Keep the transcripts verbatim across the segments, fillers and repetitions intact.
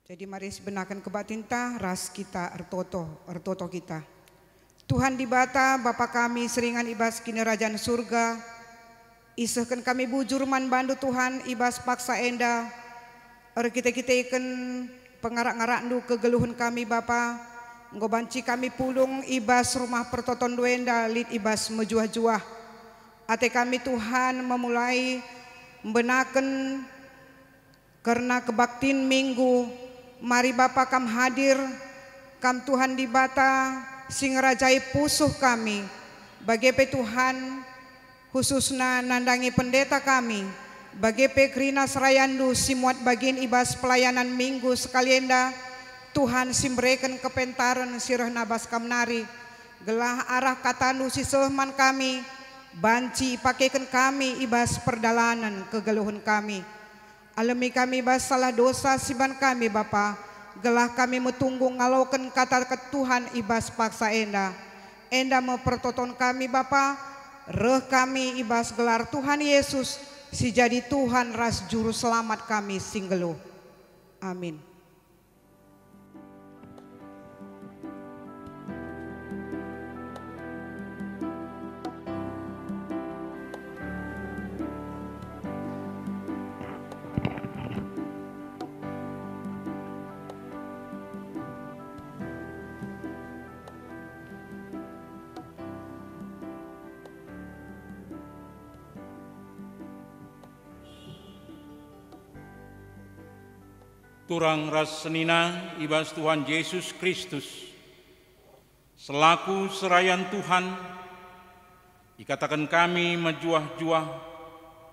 Jadi mari sibenaken kebaktinta ras kita ertoto, ertoto kita. Tuhan Dibata, Bapa kami si ringan i bas Kinirajan Surga, isehken kami bujur man bandu Tuhan i bas paksa enda, erkite-kiteken pengarak-ngarakndu kegeluhen kami Bapa, enggo banci kami pulung i bas rumah pertotondu enda lit i bas mejuah-juah. Ate kami Tuhan memulai mbenaken kerna kebaktin Minggu, mari Bapa Kam hadir, Kam Tuhan Dibata si ngerajai pusuh kami. Bage pe Tuhan, khususna nandangi pendeta kami, bage pe kerina serayandu si muat bagin i bas pelayanan Minggu sekali enda, Tuhan si mbereken kepentaren si rehna bas Kam nari, gelah arah katandu si seh man kami, banci ipakeken kami i bas perdalanen kegeluhen kami. Alemi kami bas salah dosa si ban kami, Bapa, gelah kami metunggung ngaloken kata Tuhan i bas paksa enda. Enda me pertoton kami, Bapa, reh kami i bas gelar Tuhan Yesus, si jadi Tuhan ras Juru Selamat kami si nggeluh. Amin. Turang ras senina i bas Tuhan Jesus Kristus, selaku serayan Tuhan, ikataken kami mejuah-juah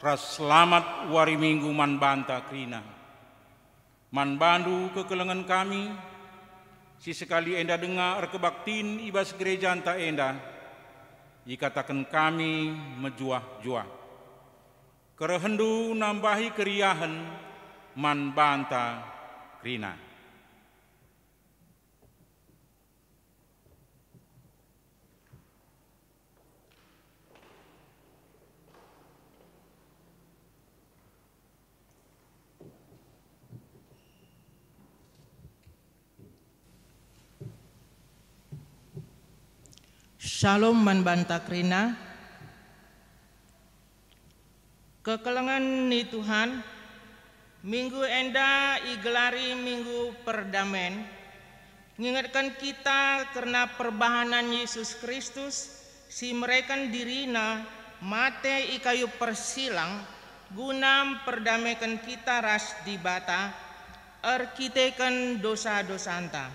ras selamat wari Minggu man banta kerina. Man bandu kekelengen kami, si sekali enda denga erkebaktin i bas gerejanta enda, ikataken kami mejuah-juah. Kerehenndu nambahi keriahen man banta kerina. Shalom man banta kerina. Kekelengen ni Tuhan, minggu enda igelari Minggu Perdamen, ngingetken kita kerna perbahanen Yesus Kristus si mereken diriNa mate i kayu persilang guna mperdameken kita ras Dibata erkiteken dosa-dosanta.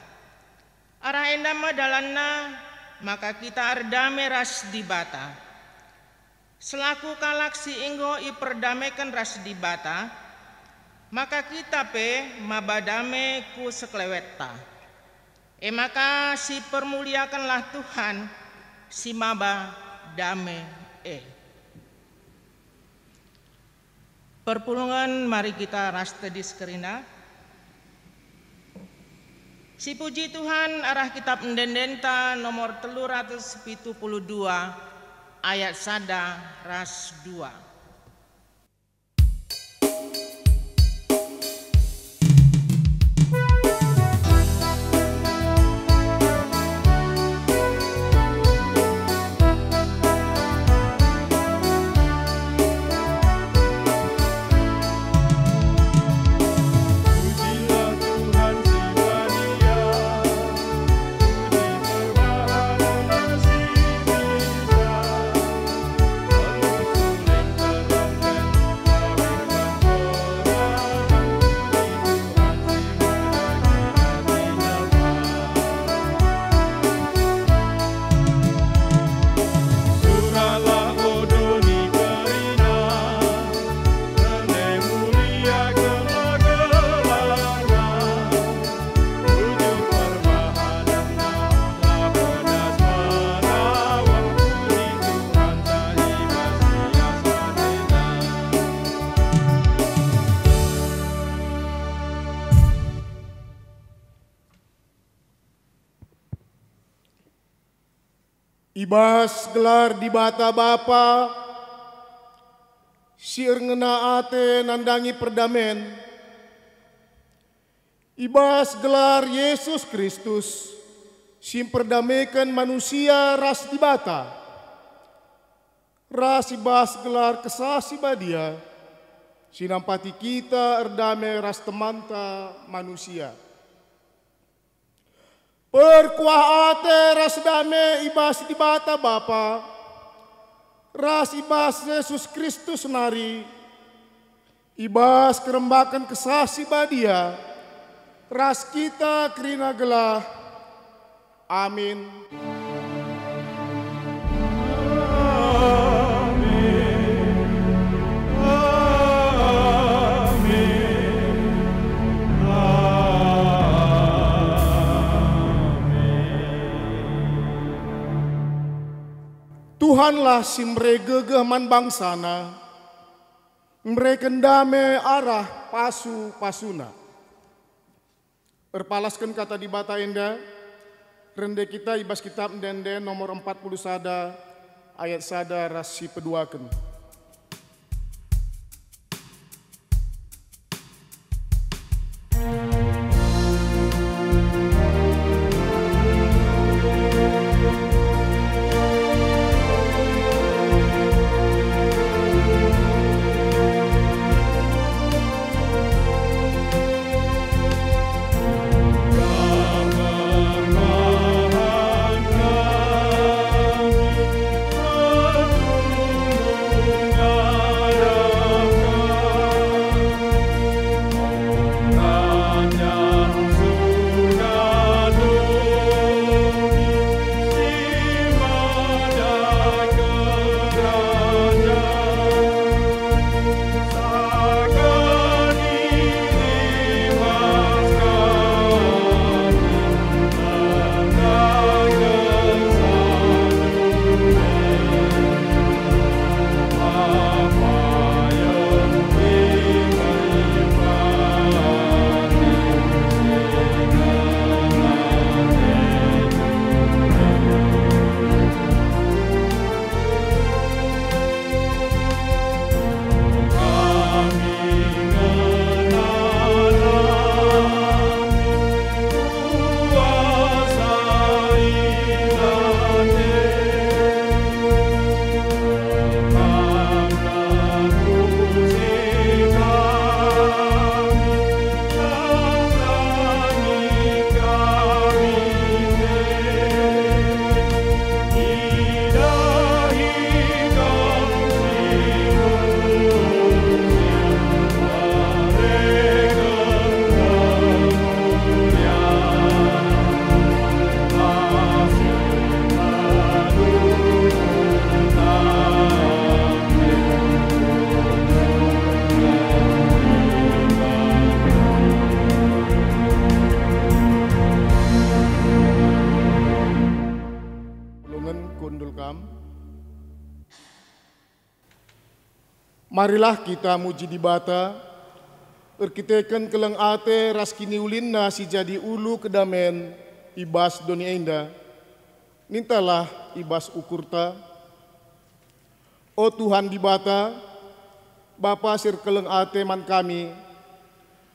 Arah enda me dalanna maka kita erdame ras Dibata. Selaku kalak si enggo iperdameken ras Dibata, maka kita pe maba dame ku sekelewetta. E maka sipermuliakenlah Tuhan si maba dame e. Perpulungen, mari kita ras tedis kerina. Sipuji Tuhan arah Kitap Ende-endenta nomor telu ratus pitu puluh dua, ayat sada ras dua. I bas gelar Dibata Bapa si erngena ate nandangi perdamen, I bas gelar Yesus Kristus, si mperdameken manusia ras Dibata, ras i bas gelar Kesah Si Badia, si nampati kita erdame ras temanta manusia. Perkuah ate ras dame i bas Dibata Bapa, ras i bas Jesus Kristus nari, i bas kerembaken Kesah Si Badia, ras kita kerina gelah. Amin. Tuhanlah si mere gegeh man bangsaNa, mereken dame arah pasu-pasuNa. Erpalasken Kata Dibata enda, rende kita i bas Kitap Ende-enden nomor empat puluh sada, ayat sada ras si peduaken. Pulungen kundul kam. Marilah kita muji Dibata, erkiteken keleng ate ras kiniulinNa si jadi ulu kedamen i bas doni enda. Nintalah i bas ukurta. O Tuhan Dibata, Bapa si erkeleng ate man kami,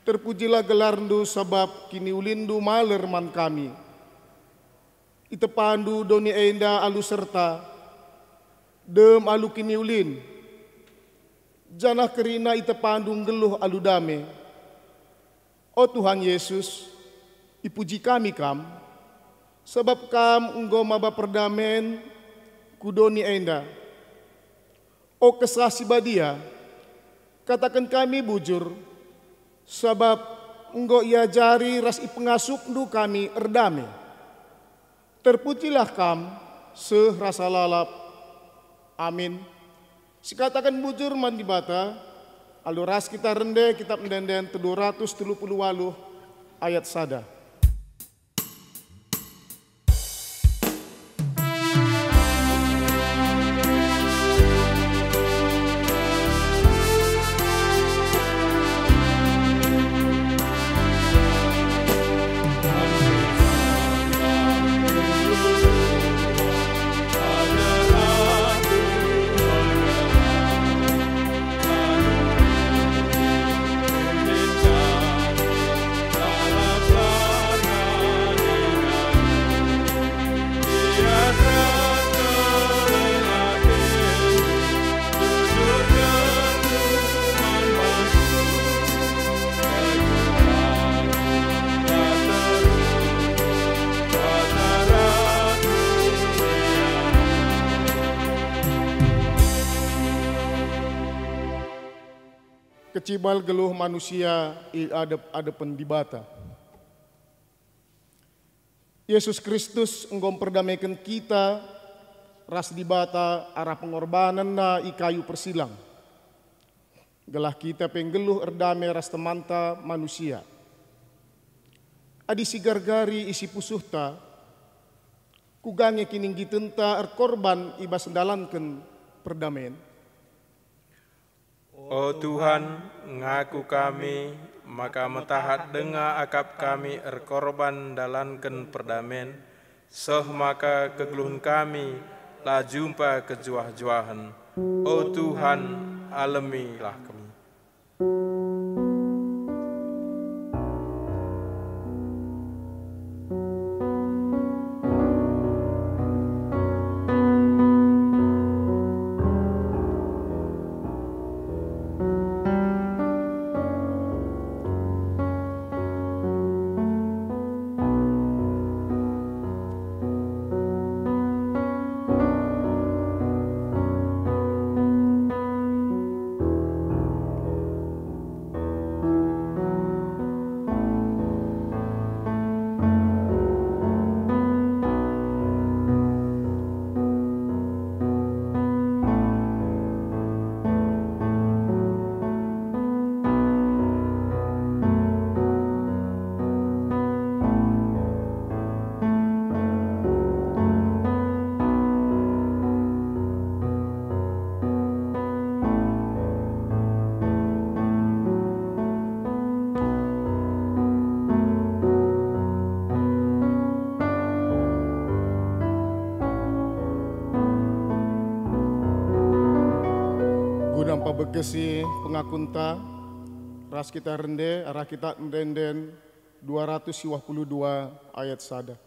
terpujilah gelarNdu sabap kiniulinNdu maler man kami. ItepaNdu doni enda alu serta, dem alu kiniulin, janah kerina itepaNdu nggeluh alu dame. O Tuhan Yesus, ipuji kami Kam, sabap Kam enggo maba perdamen ku doni enda. O Kesah Si Badia, kataken kami bujur, sabap enggo iajari ras ipengasup-Ndu kami erdame. Terpujilah Kam seh rasa lalap. Amin. Sikataken bujur man Dibata, alu ras kita rende Kitap Ende-enden telu ratus telu puluh waluh ayat sada. Cibal geluh manusia i adep-adepen Dibata. Yesus Kristus enggo mperdameken kita ras Dibata arah pengorbanenNa i kayu persilang, gelah kita pe nggeluh erdame ras temanta manusia. Adi sigargari isi pusuhta, kuga nge kininggitenta erkorban i bas ndalanken perdamen? O Tuhan, ngaku kami maka metahat denga akap kami erkorban ndalanken perdamen, seh maka kegeluhen kami la jumpa kejuah-juahen. O Tuhan, alemilah kami. Guna mpebegesi pengakunta, ras kita rende arah Kitab Ende-enden dua ratus siwah puluh dua ayat sada.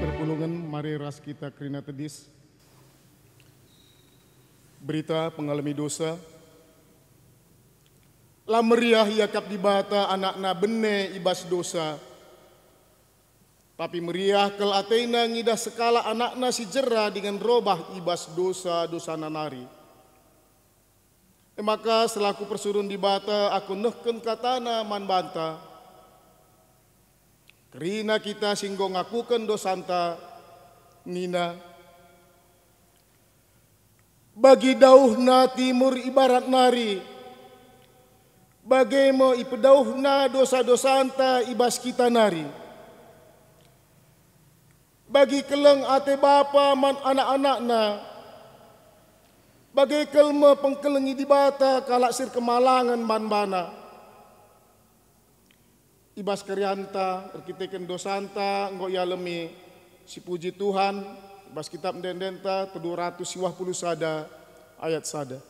Perpulungen, mari ras kita kerina tedis. Berita pengalemi dosa. La meriah iakap Dibata anakna bene i bas dosa, tapi meriah kal atena ngidah sekalak anakna si jera dingen robah i bas dosa-dosana nari. E maka selaku persuruhen Dibata aku nehken katana man banta. Kerina kita si enggo ngakuken dosanta, nina, "Bagi dauhna timur i barat nari, bage me ipedauhna dosa-dosanta i bas kita nari." Bagi keleng ate bapa man anak-anakna, bage kal me pengkelengi Dibata kalak si erkemalangen man bana. I bas kerianta erkiteken dosanta enggo ialemi, sipuji Tuhan, i bas Kitab Ende-endenta telu ratus siwah puluh sada ayat sada.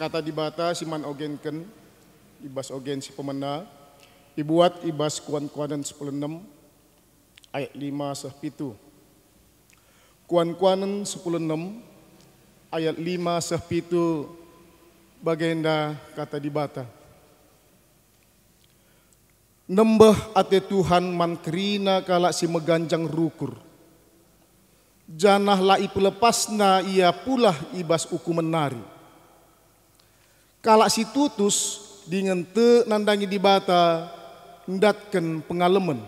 Kata Dibata si man ogenken i bas ogen si pemena, ibuat i bas Kuan-kuanen sepuluh enem ayat lima seh pitu. Kuan-kuanen sepuluh enem ayat lima seh pitu, bagenda Kata Dibata. Nembeh ate Tuhan man kerina kalak si meganjang rukur, janah la ipelepasNa ia pulah i bas ukumen nari. Kalak si tutus dingen tek nandangi Dibata ndatken pengalemen.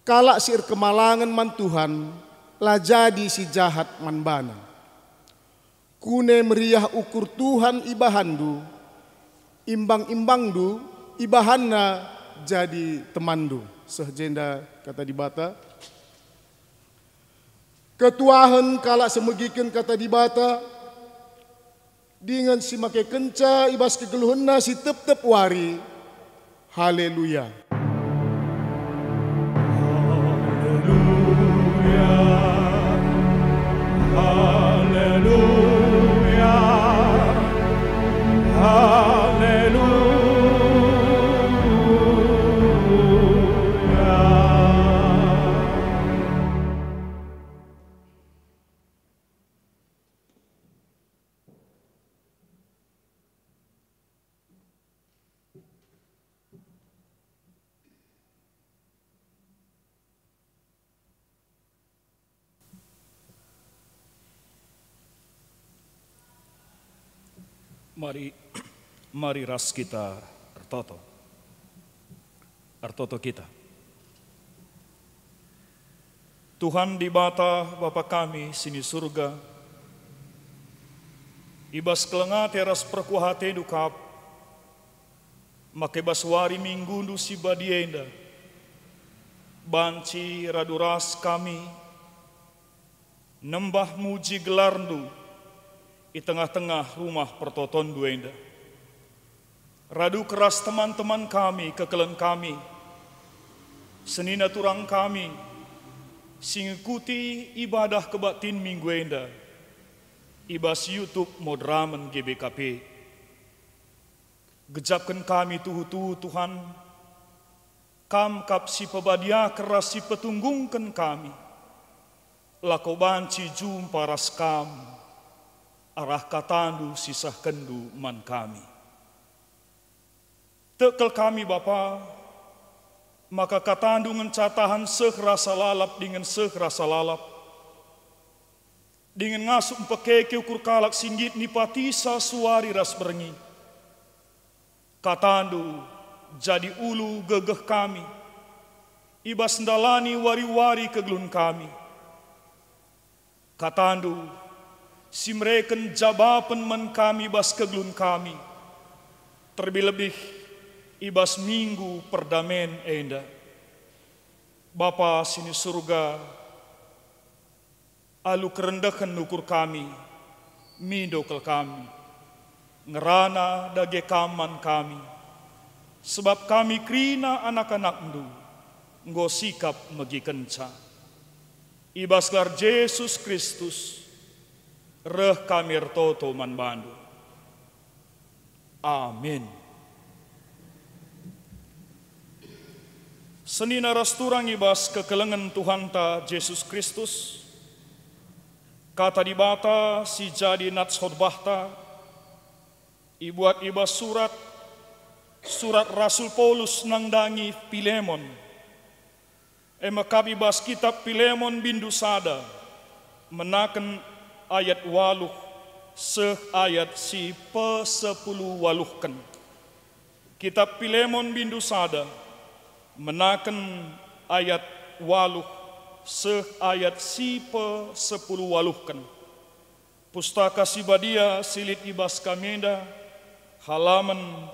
Kalak si erkemalangen man Tuhan la jadi si jahat man baNa. Kune meriah ukur Tuhan ibahanndu, imbang-imbangndu ibahanNa jadi temanndu. Seh jenda Kata Dibata. Ketuahen kalak si megiken Kata Dibata, dingen si makekenca i bas kegeluhenna si tep-tep wari. Haleluya! Haleluya! Haleluya! Haleluya! Mari, mari ras kita ertoto. Ertoto kita. Tuhan Dibata, Bapa kami si ni Surga, i bas keleng ate ras perkuah ateNdu kap, maka i bas wari Minggundu si badia enda, banci radu ras kami nembah muji gelarNdu i tengah-tengah rumah pertotonNdu enda. Radu ras teman-teman kami, kekelengen kami, senina turang kami, si ngekuti ibadah kebaktin minggu enda i bas YouTube Moderamen G B K P. Gejapken kami tuhu-tuhu, Tuhan, Kam kap si pebadiaken ras si petunggungken kami. Lako banci jumpa ras Kam arah KataNdu si sehkenNdu man kami. Tek kal kami, Bapa, maka KataNdu ngenca tahan seh rasa lalap dingen seh rasa lalap, dingen ngasup mpekeke ukur kalak si nggit nipatisa suari ras berngi. KataNdu jadi ulu gegeh kami i bas ndalani wari-wari kegeluhen kami. KataNdu si mereken jabapen man kami bas kegeluhen kami, terlebih-lebih i bas Minggu Perdamen enda. Bapa si ni Surga, alu kerendehen ukur kami, mindo kal kami. Ngerana dage Kam man kami, sebab kami kerina anak-anakNdu enggo sikap megikenca. I bas gelar Jesus Kristus reh kami ertoto man baNdu. Amin. Senina ras turang i bas kekelengen Tuhanta Jesus Kristus, Kata Dibata si jadi nats khotbahta ibuat i bas surat, surat Rasul Paulus nandangi Pilemon. E maka i bas kitap Pilemon bindu sada, menaken ayat waluh seh ayat si pesepuluh waluhken. Kitap Pilemon bindu sada, menaken ayat waluh seh ayat si pesepuluh waluhken. Pustaka Si Badia si lit i bas kami enda, halaman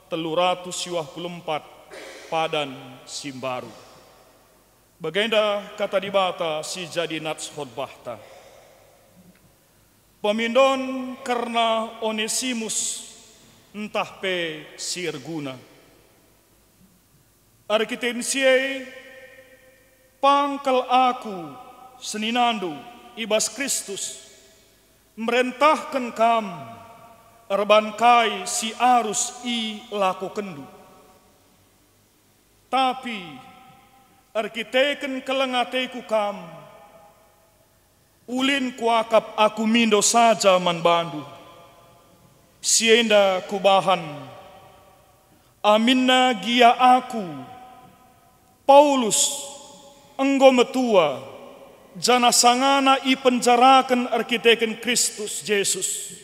telu ratus siwah puluh empat, padan si mbaru. Bagenda Kata Dibata si jadi nats khotbahta. Pemindon kerna Onesimus ntah pe si erguna. Erkiteken si e, pang kal aku, seninandu i bas Kristus, merentahken kam erban kai si arus ilakokenndu. Tapi erkiteken keleng ateku kam, ulin kuakap aku mindo saja man bandu. Si enda kubahan, aminna gia aku, Paulus, enggo metua, janah sangana ipenjaraken erkiteken Kristus Jesus.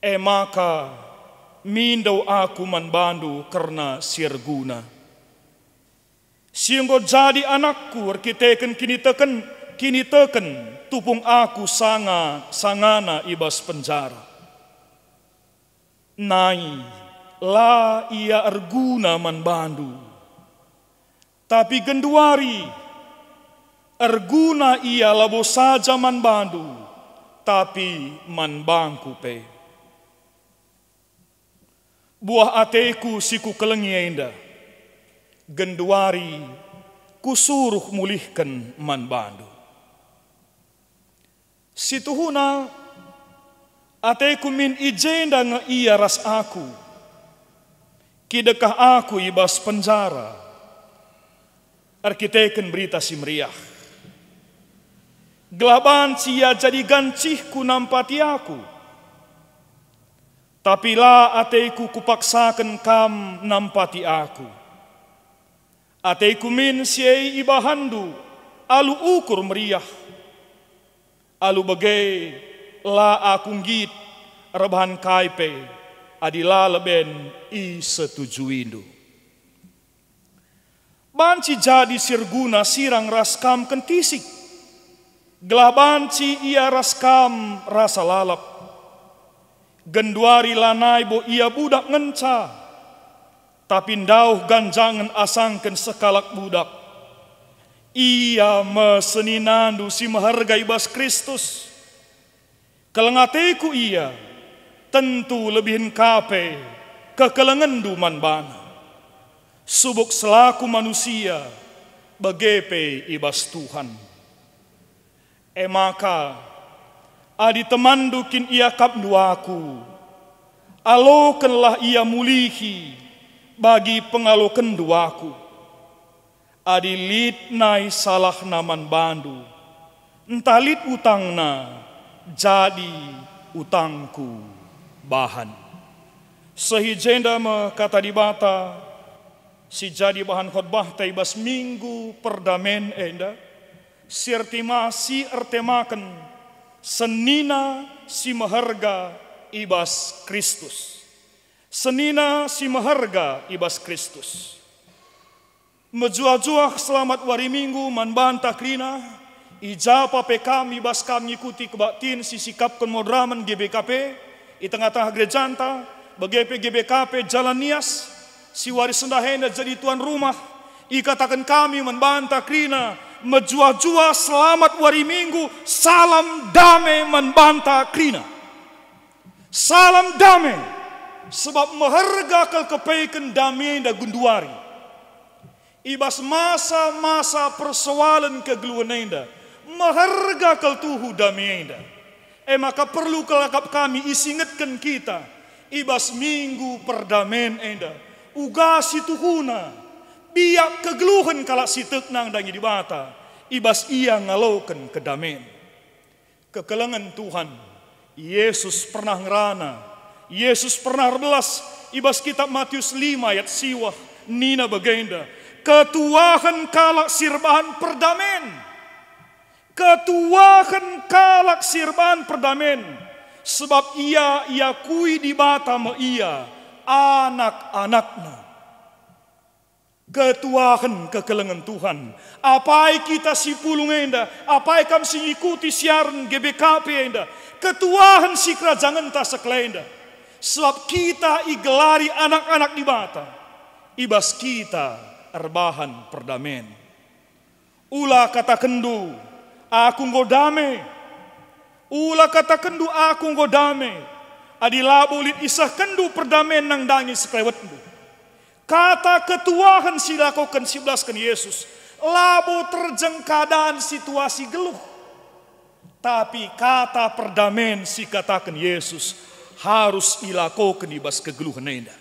E maka, mindo aku man bandu kerna si erguna, si enggo jadi anakku erkiteken kiniteken, kiniteken tupung aku sanga-sangana i bas penjara. Nai, la ia erguna man bandu, tapi genduari erguna ia labo saja man bandu, tapi man bangku pe. Buah ateku si kukelengi enda, genduari kusuruh mulihken man bandu. Si tuhuna, ateku min i jenda nge ia ras aku. Kidekah aku i bas penjara erkiteken Berita Si Meriah, gelah banci ia jadi gancihku nampati aku. Tapi la ateku kupaksaken kam nampati aku. Ateku min si e ibahanndu alu ukur meriah. Alu bage, la aku nggit erbahan kai pe adi la leben isetujuindu. Banci jadi si erguna sirang ras kam kentisik, gelah banci ia ras kam rasa lalap. Genduari lanai bo ia budak ngenca, tapi ndauh ganjangen asangken sekalak budak. Ia me seninandu si meherga i bas Kristus. Keleng ateku ia, tentu lebihen ka pe kekelengenndu man bana, subuk selaku manusia, bage pe i bas Tuhan. E maka, adi temanndu kin iakapndu aku, alokenlah ia mulihi bagi pengalokenndu aku. Adi lit nai salahna man bandu, ntah lit utangna, jadi utangku bahan. Seh i jenda me kata Dibata si jadi bahan khotbahta i bas Minggu Perdamen enda, si ertema-, si ertemaken Senina si Meherga i bas Kristus. Senina si Meherga i bas Kristus. Mejuah-juah selamat wari Minggu man banta kerina, i ja pe kam, i bas kam ngikuti kebaktin si sikapken moderamen G B K P i tengah-tengah gerejanta, bage pe G B K P Jalan Nias, si wari sendah enda jadi tuan rumah. Ikataken kami man banta kerina, mejuah-juah selamat wari Minggu, salam dame man banta kerina. Salam dame, sebab meherga kal kepeken dame enda genduari. I bas masa-masa persoalen kegeluhen enda, meherga kal tuhu dame enda. E maka perlu kal akap kami isingetken kita i bas Minggu Perdamen enda, uga si tuhuna, biak kegeluhen kalak si tek nandangi Dibata, i bas ia ngaloken kedamen. Kekelengen Tuhan, Yesus pernah ngerana, Yesus pernah erbelas. I bas kitab Matius lima ayat siwah nina bagenda, "Ketuahen kalak si erbahan perdamen. Ketuahen kalak si erbahan perdamen, sebab ia iakui Dibata me ia anak-anakNa." Ketuahen kekelengen Tuhan. Apai kita si pulung enda, apai kam si ngikuti siaren G B K P enda, ketuahen si kerajangenta sekalenda. Sebab kita igelari anak-anak Dibata, i bas kita erbahan perdamen. Ula katakenndu, "Aku enggo dame." Ula katakenndu, "Aku enggo dame," adi labo lit isehkenndu perdamen nandangi sekelewetndu. Kata ketuahen si ilakoken, si ibelasken Yesus, labo terjeng keadaan situasi geluh. Tapi kata perdamen si ikataken Yesus, harus ilakoken i bas kegeluhen enda.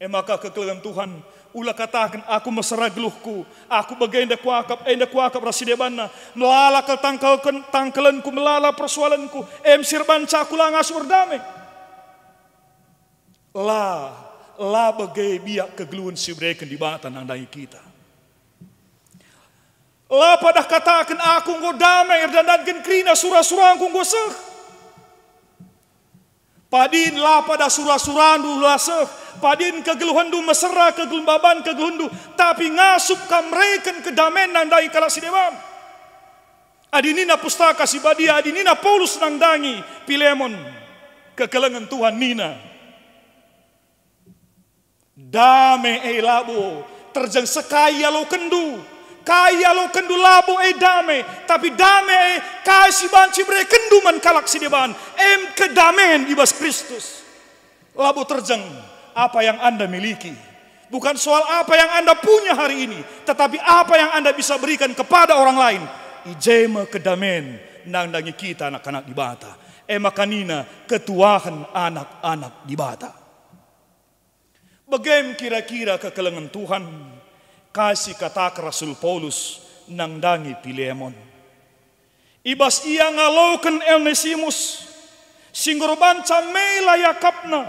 E maka kekelengen Tuhan, ula kataken, "Aku mesera geluhku, aku bage enda kuakap, enda kuakap ras si debanna, melala kal tangkelken, tangkelenku, melala persoalenku, em si erbanca aku la ngasup erdame." La, la bage biak kegeluhen si ibereken Dibata nandangi kita. La padah kataken, "Aku enggo dame, erdandanken kerina sura-surangku enggo seh." Padin la padah sura-surandu la seh, padin kegeluhenndu mesera, kegeluhen baban kegeluhenndu, tapi ngasup kam mereken kedamen nandangi kalak si deban. Adi nina Pustaka Si Badia, adi nina Paulus nandangi Pilemon, kekelengen Tuhan nina, "Dame e labo terjeng seh kai ialokenndu. Kai ialokenndu labo e dame, tapi dame e kai si banci berekenndu man kalak si deban, em kedamen i bas Kristus." Labo terjeng apa yang Anda miliki, bukan soal apa yang Anda punya hari ini, tetapi apa yang Anda bisa berikan kepada orang lain. I je me kedamen nandangi kita anak-anak Dibata. E maka nina, "Ketuahen anak-anak Dibata." Begem kira-kira kekelengen Tuhan, kai si kataken Rasul Paulus nandangi Pilemon. I bas ia ngaloken Onesimus, si enggo erbanca mela iakapna.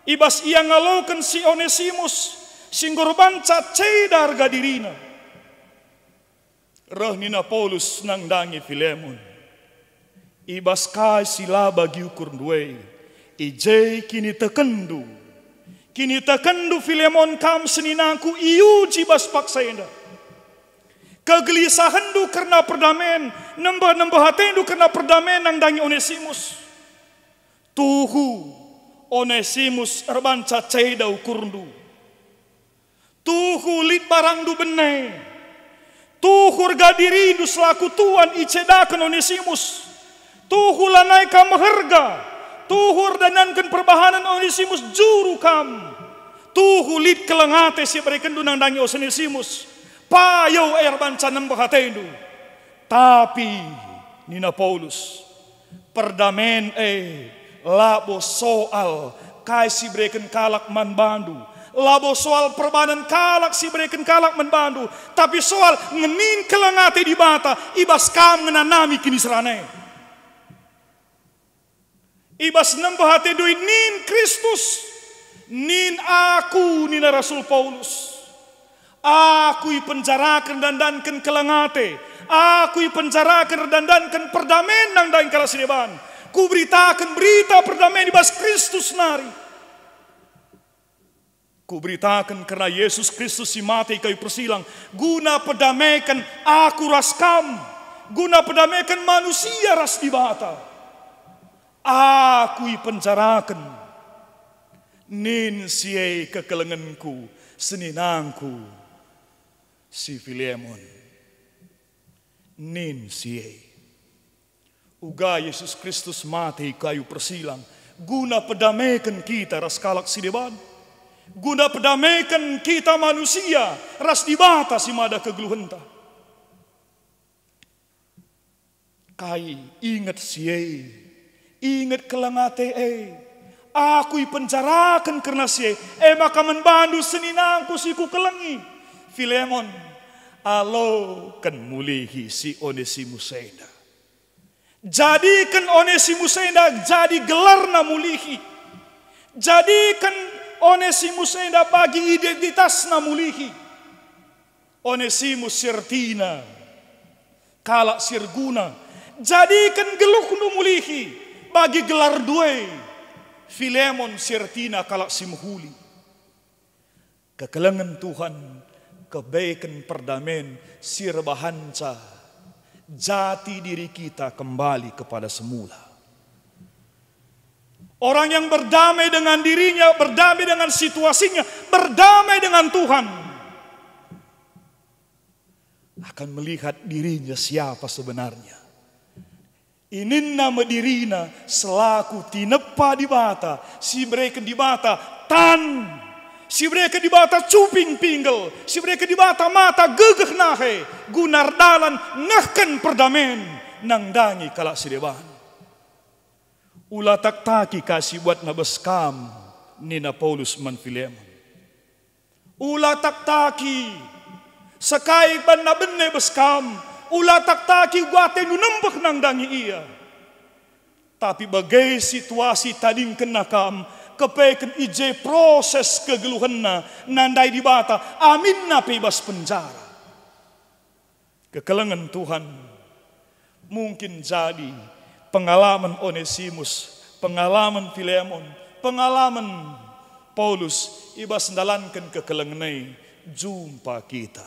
I bas ia ngaloken si Onesimus, si enggo erbanca ceda arga dirina. Reh nina Paulus nandangi Pilemon, "I bas kai si la bagi ukurndu e, i je kinitekenndu. Kinitekenndu, Pilemon, kam seninangku iuji bas paksa enda. Kegelisahenndu kerna perdamen, nembeh-nembeh atendu kerna perdamen nandangi Onesimus. Tuhu, Onesimus erbanca ceda ukurndu. Tuhu lit barangndu bene. Tuhu erga dirindu selaku tuan icedaken Onesimus. Tuhu lanai kam meherga. Tuhu erdandanken perbahanen Onesimus juru kam. Tuhu lit keleng ate si berekenndu nandangi Onesimus. Payo erbanca nembeh atendu." Tapi, nina Paulus, perdamen e labo soal kai si bereken kalak man bandu, labo soal perbahanen kalak si bereken kalak man bandu, tapi soal ngenin keleng ate Dibata i bas kam ngenanami kiniseran e. I bas nembeh atendu nin Kristus, nin aku, nina Rasul Paulus. Aku ipenjaraken erdandanken keleng ate, aku ipenjaraken erdandanken perdamen nandangi kalak si deban. Kuberitaken berita perdamen i bas Kristus nari. Kuberitaken kerna Jesus Kristus si mate i kayu persilang, guna pedameken aku ras kam, guna pedameken manusia ras Dibata. Aku ipenjaraken, nin si e kekelengenku, seninangku si Filemon. Nin si e. Uga Jesus Kristus mate i kayu persilang guna pedameken kita ras kalak si deban, guna pedameken kita manusia ras Dibata si mada kegeluhenta. Kai, inget si e, inget keleng ate e. Aku ipenjaraken kerna si e, e maka man bandu seninangku si kukelengi, Filemon, aloken mulihi si Onesimus enda. Jadiken Onesimus enda jadi gelarna mulihi. Jadiken Onesimus enda bagi identitasna mulihi. Onesimus si ertina kalak si erguna. Jadiken geluhndu mulihi bagi gelarndu e. Filemon si ertina kalak si mehuli. Kekelengen Tuhan kebeken perdamen si erbahanca jati diri kita kembali kepada semula. Orang yang berdamai dengan dirinya, berdamai dengan situasinya, berdamai dengan Tuhan, akan melihat dirinya siapa sebenarnya. Ininna me dirina selaku tinepa Dibata, si bereken Dibata tan, si bereken Dibata cuping pinggel, si bereken Dibata mata gegeh nahe, guna erdalan nehken perdamen nandangi kalak si deban. "Ula taktaki ka si buatna bas kam," nina Paulus man Filemon. "Ula taktaki, sekai banna bene bas kam, ula taktaki uga atendu nembeh nandangi ia. Tapi bage situasi tadingkenna kam, kepeken i je proses kegeluhenna nandai Dibata, aminna pe i bas penjara." Kekelengen Tuhan mungkin jadi pengalaman Onesimus, pengalaman Filemon, pengalaman Paulus i bas ndalanken kekelengen e. Jumpa kita.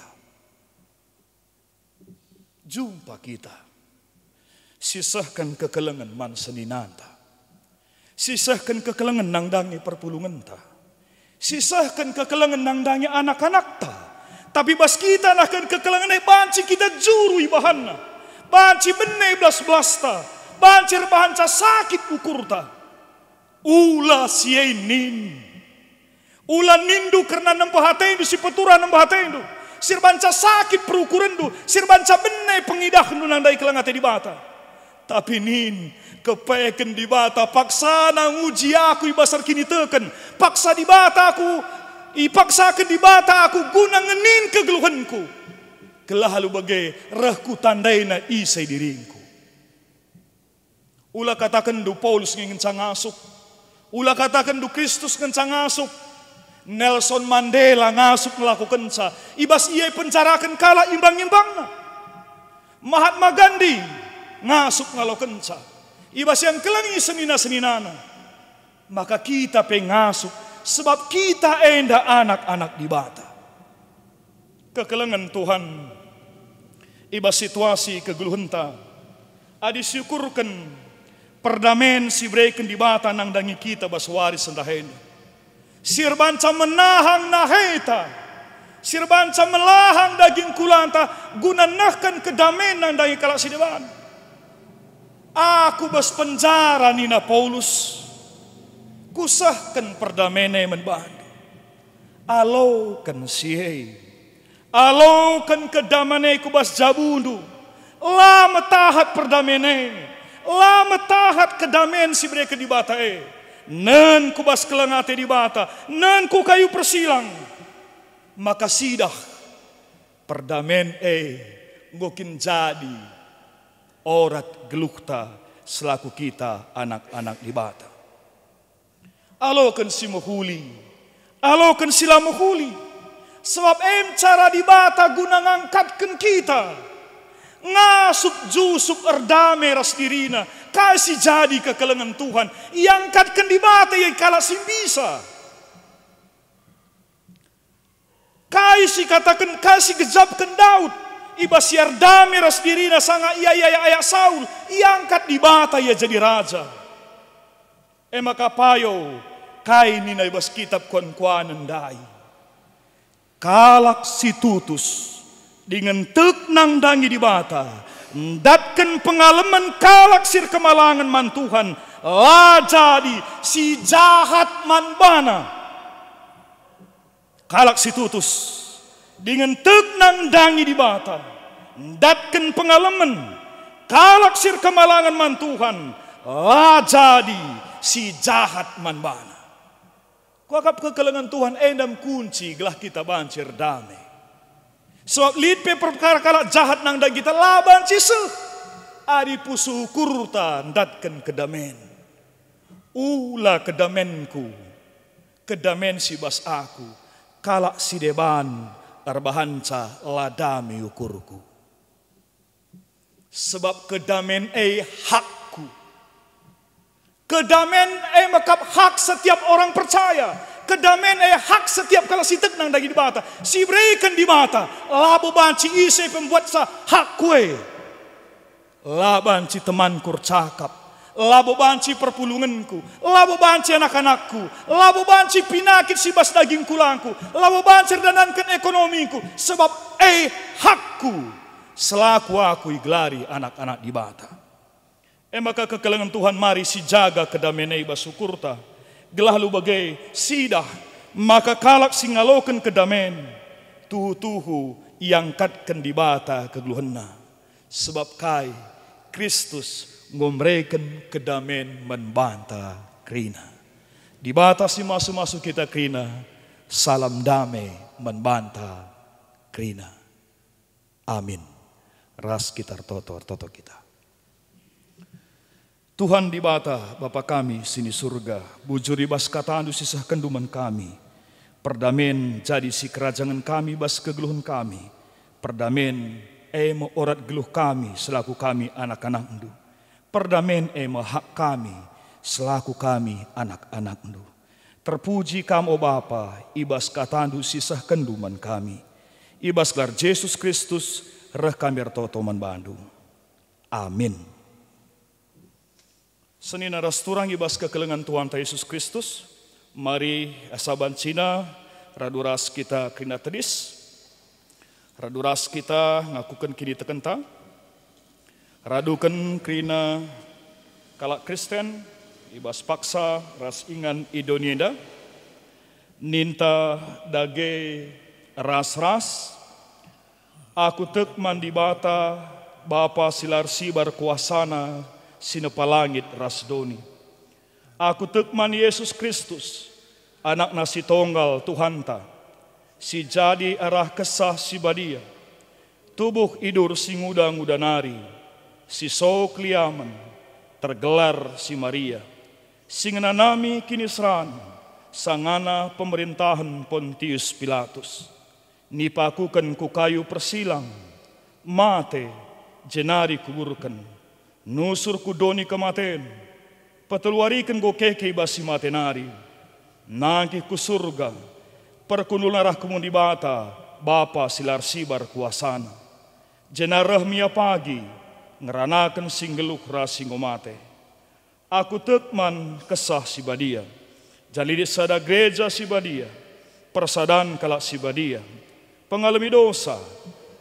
Jumpa kita. Sisehken kekelengen man seninanta. Sisehken kekelengen nandangi perpulungenta. Sisehken kekelengen nandangi anak-anakta. Tapi bas kita nehken kekelengen e banci kita juru ibahanna. Banci bene belas-belasta. Banci erbahanca sakit ukurta. Ula si e nin. Ula nindu kerna nembeh atendu, si peturah nembeh atendu, si erbanca sakit perukurenndu, si erbanca bene pengidahndu nandai keleng ate Dibata. Tapi nin, kepeken Dibata paksana nguji aku i bas erkiniteken, paksa Dibata aku, ipaksaken Dibata aku guna ngenin kegeluhenku. Gelah alu bage reh kutandaina ise diringku. Ula katakenndu Paulus nge ngenca ngasup. Ula katakenndu Kristus ngenca ngasup. Nelson Mandela ngasup ngelakokenca. I bas ia ipenjaraken kalak imbang-imbangna. Mahatma Gandhi ngasup ngalokenca. I bas ia ngkelengi senina-seninana. Maka kita pe ngasup, sebab kita enda anak-anak Dibata. Kekelengen Tuhan i bas situasi kegeluhenta, adi siukurken perdamen si ibereken Dibata nandangi kita bas wari sendah enda, si erbanca menahang naheta, si erbanca melahang daging kulanta guna nehken kedamen nandangi kalak si deban. "Aku bas penjara," nina Paulus, "kusehken perdamen e man bandu." Aloken si e. Aloken kedamen e ku bas jabundu. La metahat perdamen e. La metahat kedamen si ibereken Dibata e. Nen ku bas keleng ate Dibata, nen ku kayu persilang. Maka sidah perdamen e enggo kin jadi orat geluhta selaku kita anak-anak Dibata. Aloken si mehuli, aloken si la mehuli, sebab em cara Dibata guna ngangkatken kita. Ngasup jusup erdame ras dirina, kai si jadi kekelengen Tuhan, iangkatken Dibata ia kalak si mbisa. Kai si kataken, kai si gejapken Daud, i bas ia erdame ras dirina sanga ia iayak-ayak Saul, iangkat Dibata ia jadi raja. E maka payo, kai nina i bas kitap kuan-kuanen ndai? Kalak si tutus dingen tek nandangi Dibata, ndatken pengalemen kalak si erkemalangen man Tuhan, la jadi si jahat man bana. Kalak si tutus dingen tek nandangi Dibata, ndatken pengalemen kalak si erkemalangen man Tuhan, la jadi si jahat man bana. Kuakap kekelengen Tuhan enda me kunci gelah kita banci erdame. Sebab lit pe perkara kalak jahat nandangi kita la banci seh, adi pusuh ukurta ndatken kedamen. Ula kedamenku, kedamen si bas aku, kalak si deban erbahanca la dame ukurku. Sebab kedamen e hakku. Kedamen e mekap hak setiap orang percaya. Kedamen e hak setiap kalak si tek nandangi Dibata. Si ibereken Dibata, labo banci ise pe mbuatsa hakku e. La banci temanku ercakap, labo banci perpulungenku, labo banci anak-anakku, labo banci pinakit si bas daging kulangku, labo banci erdandanken ekonomingku, sebab e hakku selaku aku igelari anak-anak Dibata. E maka kekelengen Tuhan mari sijaga kedamen e i bas ukurta, gelah alu bage sidah maka kalak si ngaloken kedamen tuhu-tuhu iangkatken Dibata kegeluhenna. Sebab kai? Kristus enggo mereken kedamen man banta kerina. Dibata si masu-masu kita kerina, salam dame man banta kerina. Amin. Ras kita ertoto, ertoto kita. Tuhan Dibata, Bapa kami si ni Surga, bujur i bas kataNdu si isehkenNdu man kami. Perdamen jadi sikerajangen kami bas kegeluhen kami. Perdamen e me orat geluh kami selaku kami anak-anakNdu. Perdamen e me hak kami selaku kami anak-anakNdu. Terpuji Kam, o Bapa, i bas kataNdu si isehkenNdu man kami. I bas gelar Jesus Kristus reh kami ertoto man baNdu. Amin. Senina ras turang i bas kekelengen Tuhanta Jesus Kristus, mari asa bancina radu ras kita kerina tedis, radu ras kita ngakuken kinitekenta, raduken kerina kalak Kristen i bas paksa ras ingan i doni enda, ninta dage ras-ras, Aku tek man Dibata, Bapa si la ersibar kuasaNa, si nepa langit ras doni. Aku tek man Jesus Kristus, AnakNa si Tonggal Tuhanta, si jadi arah Kesah Si Badia, tubuh idur si nguda-nguda nari, si so keliamen, tergelar si Maria, si ngenanami kiniseran sangana pemerintahen Pontius Pilatus. Nipakuken ku kayu persilang, mate, jenari kuburken, nusur ku doni kematen, peteluariken enggo keke i bas si mate nari, nangkih ku Surga, perkundul arah kemuhen Dibata, Bapa si la ersibar kuasaNa. Jenari reh me Ia pagi, ngeranaken si nggeluh ras si enggo mate. Aku tek man Kesah Si Badia, jadi lit sada Gereja Si Badia, persadan kalak si badia, pengalemi dosa,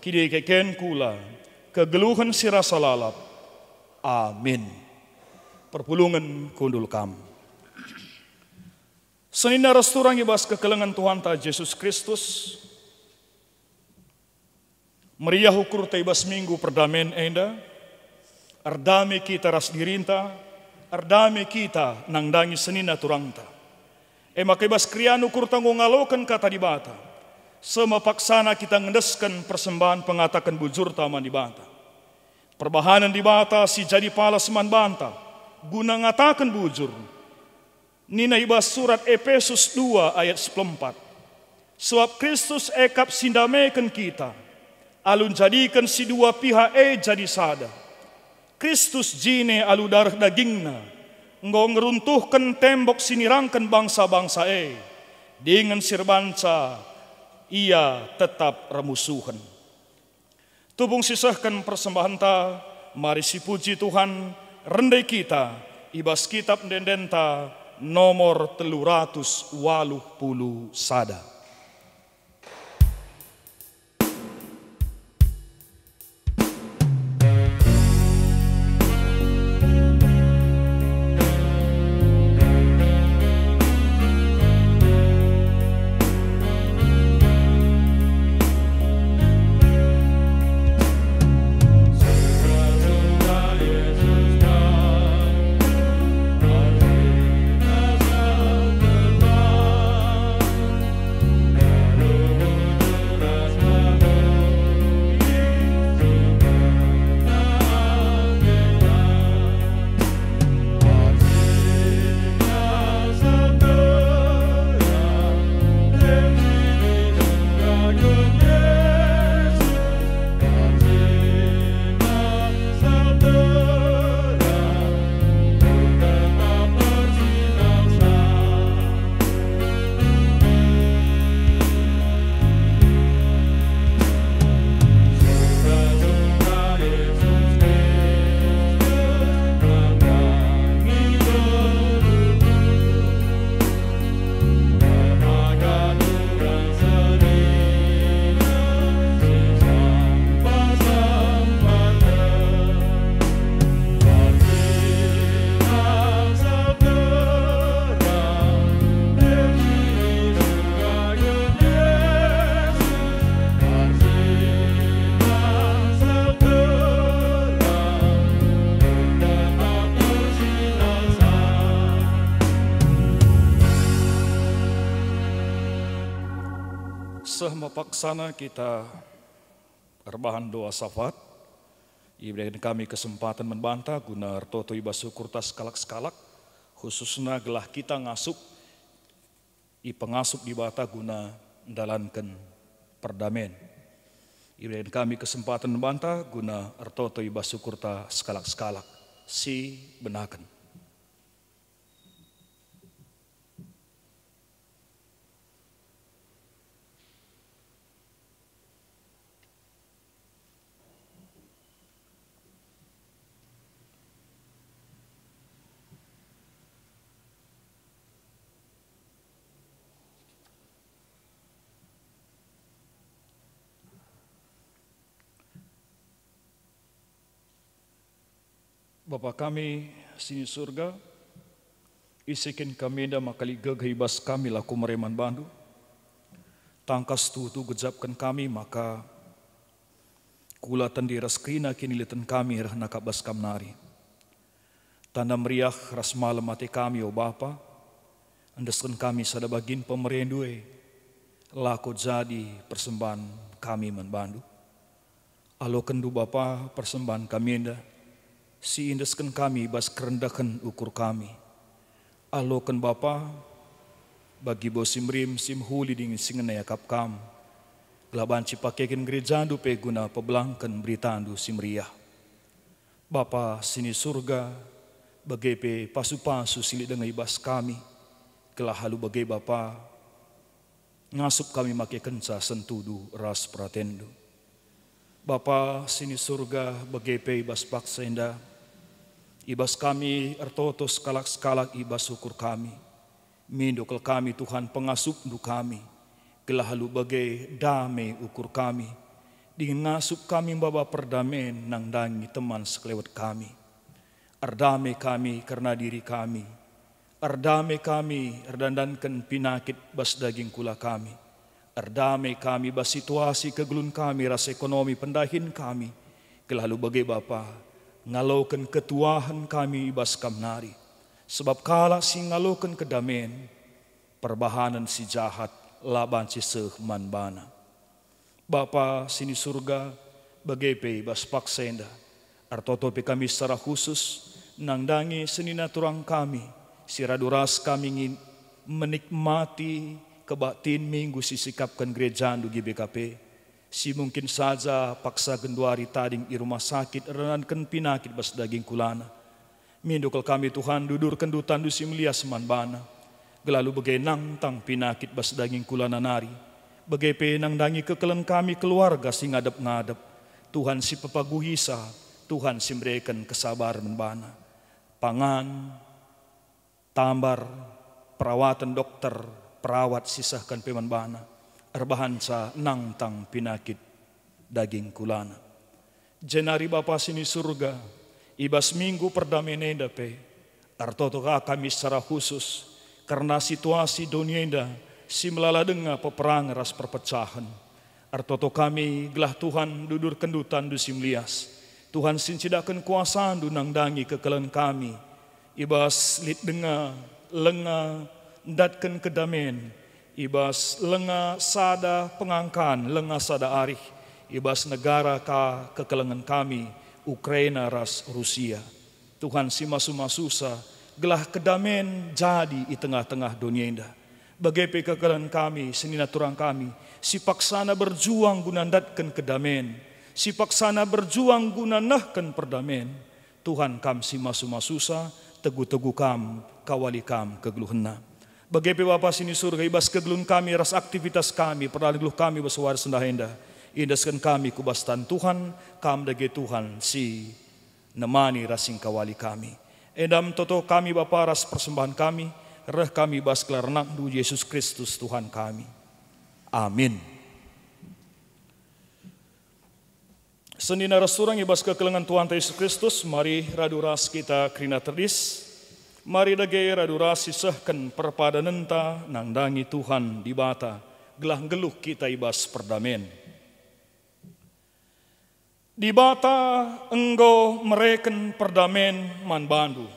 kinitekeken kula, kegeluhen si rasa lalap. Amin. Perpulungen kundul kam. Senina ras turang i bas kekelengen Tuhanta Jesus Kristus, meriah ukurta i bas Minggu Perdamen enda, erdame kita ras dirinta, erdame kita nandangi senina turangta. E maka i bas keriahen ukurta enggo ngaloken Kata Dibata, seh me paksana kita ngendesken persembahen pengataken bujurta man Dibata. Perbahanen Dibata si jadi palas man banta, guna ngataken bujur. Nina i bas surat Epesus dua ayat sepuluh empat, "Sabap Kristus e kap si ndameken kita, alu njadiken si dua pihak e jadi sada. Kristus jine alu dareh dagingNa enggo ngeruntuhken tembok si nirangken bangsa-bangsa e, dingen si erbanca Ia tetap ermusuhen." Tupung sisehken persembahenta, mari sipuji Tuhan, rende kita i bas kitap ende-endenta nomor telu ratus waluh puluh sada. Paksana kita erbahan doa syafaat, ibereken kami kesempaten man banta guna ertoto i bas ukurta sekalak-sekalak, khususna gelah kita ngasup, ipengasup Dibata guna ndalanken perdamen. Ibereken kami kesempaten man banta guna ertoto i bas ukurta sekalak-sekalak si benaken. Bapa kami si ni Surga, isiken kami enda maka lit gegeh i bas kami lako mere man bandu. Tangkas tuhu-tuhu gejapken kami maka kula tendi ras kerina kinileten kami reh nakap bas Kam nari. Tanda meriah ras malem ate kami, o Bapa, endesken kami sada bagin pemerendu e, lako jadi persembahen kami man bandu. Alokenndu Bapa persembahen kami enda, si iendesken kami i bas kerendehen ukur kami. Aloken Bapa, bagi bas si merim, si mehuli dingen si ngena iakap Kam, gelah banci pakeken gerejandu pe guna pebelangken beritandu si meriah. Bapa si ni Surga, bage pe pasu-pasu si lit denga i bas kami, gelah alu bage Bapa, ngasup kami makekenca sentudu ras peratenNdu. Bapa si ni Surga, bage pe i bas paksa enda, i bas kami ertoto sekalak-sekalak i bas ukur kami. Mindo kal kami, Tuhan, pengasupNdu kami, gelah alu bage dame ukur kami, dingen ngasup kami maba perdamen nandangi teman sekelewet kami. Erdame kami kerna diri kami, erdame kami erdandanken pinakit bas daging kula kami, erdame kami bas situasi kegeluhen kami ras ekonomi pendahin kami, gelah alu bage Bapa, ngaloken ketuahen kami i bas Kam nari, sebab kalak si ngaloken kedamen, perbahanen si jahat la banci seh man bana. Bapa si ni Surga, bage pe i bas paksa enda, ertoto pe kami secara khusus nandangi senina turang kami si radu ras kami ngi-, menikmati kebaktin Minggu si sikapken gerejaNdu G B K P, si mungkin saja paksa genduari tading i rumah sakit erdandanken pinakit bas daging kulana. Mindo kal kami, Tuhan, dudurken dutandu si melias man bana, gelah alu bage nangtang pinakit bas daging kulana nari, bage pe nandangi kekelen kami keluarga si ngadep-ngadep. Tuhan si pepaguhisa, Tuhan si mereken kesabar man bana. Pangan, tambar, perawaten dokter, perawat si sehken pe man bana, erbahanca nangtang pinakit daging kulana. Jenari Bapa si ni Surga, i bas Minggu Perdamen enda pe, ertoto ka kami secara khusus kerna situasi doni enda si melala denga peperangen ras perpecahen. Ertoto kami gelah Tuhan dudurken dutandu si melias. Tuhan si ncidahken kuasandu nandangi kekelen kami, i bas lit denga lenga ndatken kedamen, i bas lenga sada pengangkan, lenga sada arih, i bas negara ka kekelengen kami, Ukraina ras Rusia. Tuhan si masu-masusa, gelah kedamen jadi i tengah-tengah doni enda. Bage pe kekelen kami, senina turang kami, si paksana berjuang guna ndatken kedamen, si paksana berjuang guna nehken perdamen. Tuhan, Kam si masu-masusa, tegu-tegu Kam, kawali Kam kegeluhenna. Bage pe Bapa si ni Surga, i bas kegeluhen kami ras aktivitas kami, perdalan geluh kami bas wari sendah enda, iendesken kami ku bas tan Tuhan, Kam dage Tuhan si nemani ras si ngkawali kami. Enda me toto kami, Bapa, ras persembahen kami, reh kami bas gelar AnakNdu, Jesus Kristus, Tuhan kami. Amin. Senina ras turang i bas kekelengen Tuhanta Jesus Kristus, mari radu ras kita kerina tedis. Mari dage radu ras sisehken perpadanenta nandangi Tuhan Dibata, gelah nggeluh kita i bas perdamen. Dibata enggo mereken perdamen man bandu.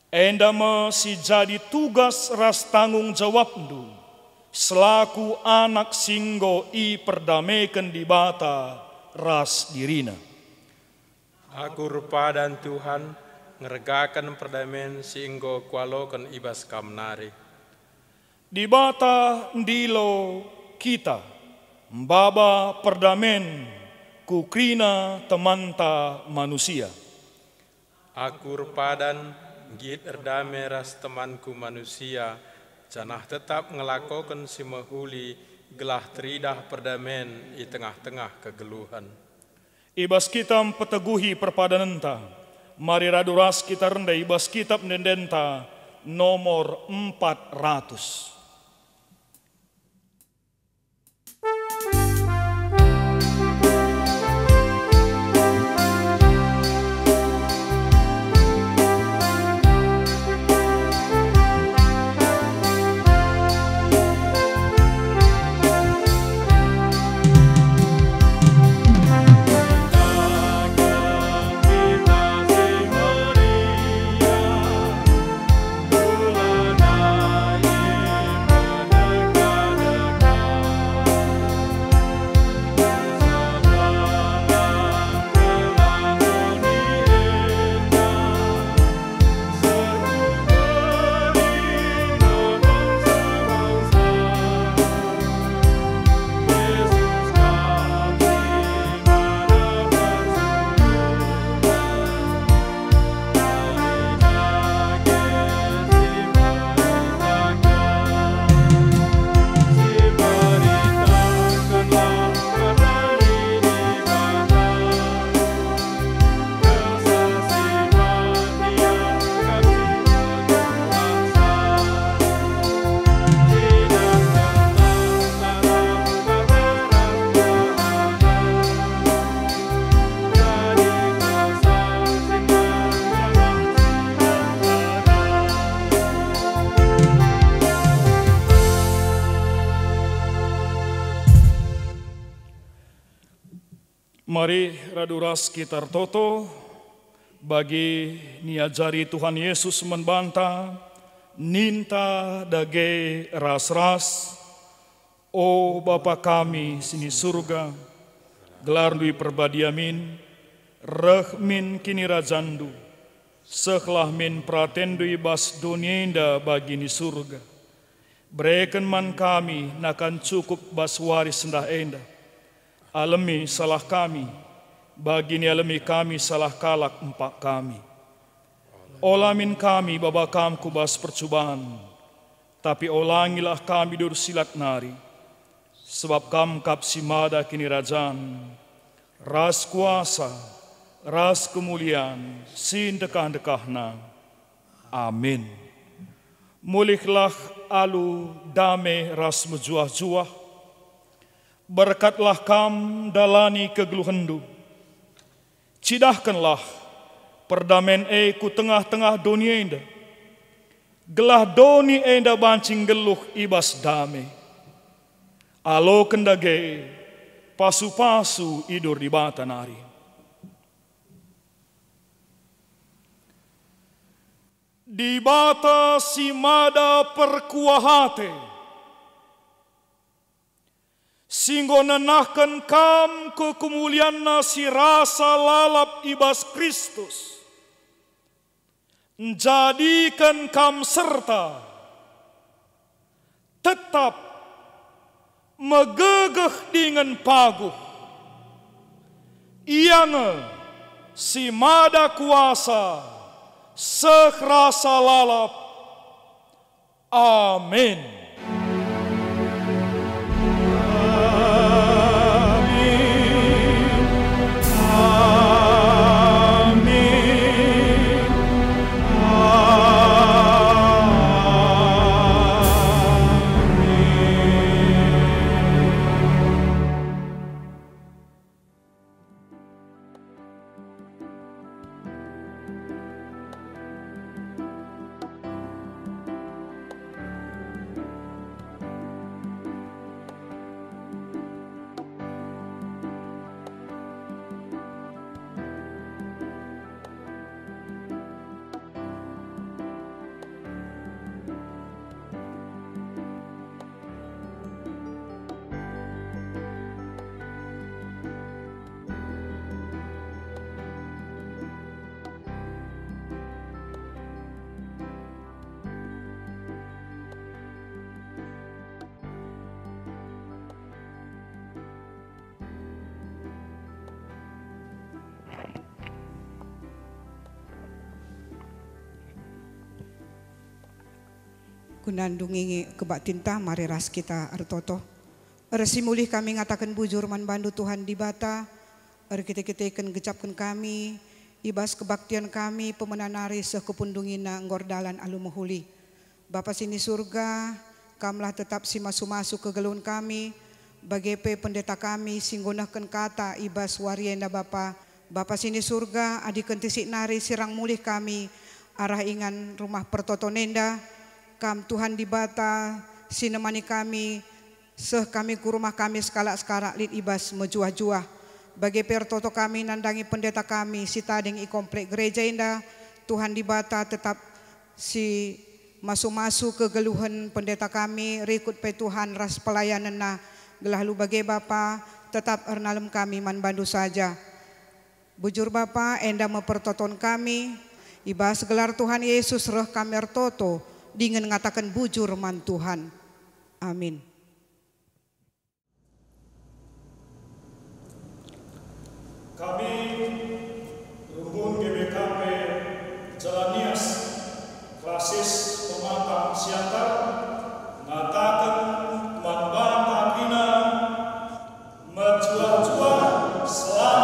Enda me si jadi tugas ras tanggung jawabndu, selaku anak si enggo iperdameken Dibata ras diriNa. Aku erpadan, Tuhan, ngergaken perdamen si enggo kualoken i bas Kam nari. Dibata ndilo kita, maba perdamen ku kerina temanta manusia. Aku erpadan, nggit erdame ras temanku manusia, janah tetap ngelakoken si mehuli gelah teridah perdamen i tengah-tengah kegeluhen. I bas kita mpeteguhi perpadanenta, mari radu ras kita rende i bas kitab ende-endenta nomor empat ratus. Mari radu ras kita ertoto, bagi niajari Tuhan Yesus man banta, ninta dage ras-ras, O Bapa kami si ni Surga, gelarNdu iperbadia min, reh min kinirajanNdu, sehlah min peratenNdu i bas doni enda bagi ni Surga. Bereken man kami nakan cukup bas wari sendah enda. Alemi salah kami, bagi nialemi kami salah kalak empak kami. Ola min kami baba Kam ku bas percuban, tapi olangilah kami dursilat nari, sebab Kam kap si mada kinirajan, ras kuasa, ras kemulian si ndekah-ndekahna. Amin. Mulihlah alu dame ras mejuah-juah. Berkatlah kam ndalani kegeluhenndu. Cidahkenlah perdamen e ku tengah-tengah doni enda, gelah doni enda banci nggeluh i bas dame. Aloken dage pasu-pasu idur Dibata nari. Dibata si mada perkuah ate, si enggo nenahken kam ku kemulianNa si rasa lalap i bas Kristus, njadiken kam serta tetap megegeh dingen paguh. Ia nge si mada kuasa seh rasa lalap. Amin. Guna ndungi kebaktinta, mari ras kita ertoto. Ersimulih kami ngataken bujur man bandu Tuhan Dibata, erkite-kiteken gejapken kami i bas kebaktian kami pemena nari seh ku pundungina enggo erdalan alu mehuli. Bapa si ni Surga, Kamlah tetap si masu-masu kegeluhen kami, bage pe pendeta kami si enggo nehken kata i bas wari enda Bapa. Bapa si ni Surga, adi kentisik nari sirang mulih kami arah ingan rumah pertoton enda, Kam Tuhan Dibata si nemani kami, seh kami ku rumah kami sekalak-sekalak lit i bas mejuah-juah. Bage pe ertoto kami nandangi pendeta kami si tading i komplek gereja enda, Tuhan Dibata tetap si masu-masu kegeluhen pendeta kami, rikut pe Tuhan ras pelayanenna, gelah alu bage Bapa tetap ernalem kami man bandu saja. Bujur Bapa, enda me pertoton kami, i bas gelar Tuhan Yesus reh kami ertoto, dingen ngataken bujur man Tuhan. Amin. Kami, rumbun G B K P Jalan Nias, klasis Pematang Siantar, ngataken man banta kerina, mejuah-juah selamat.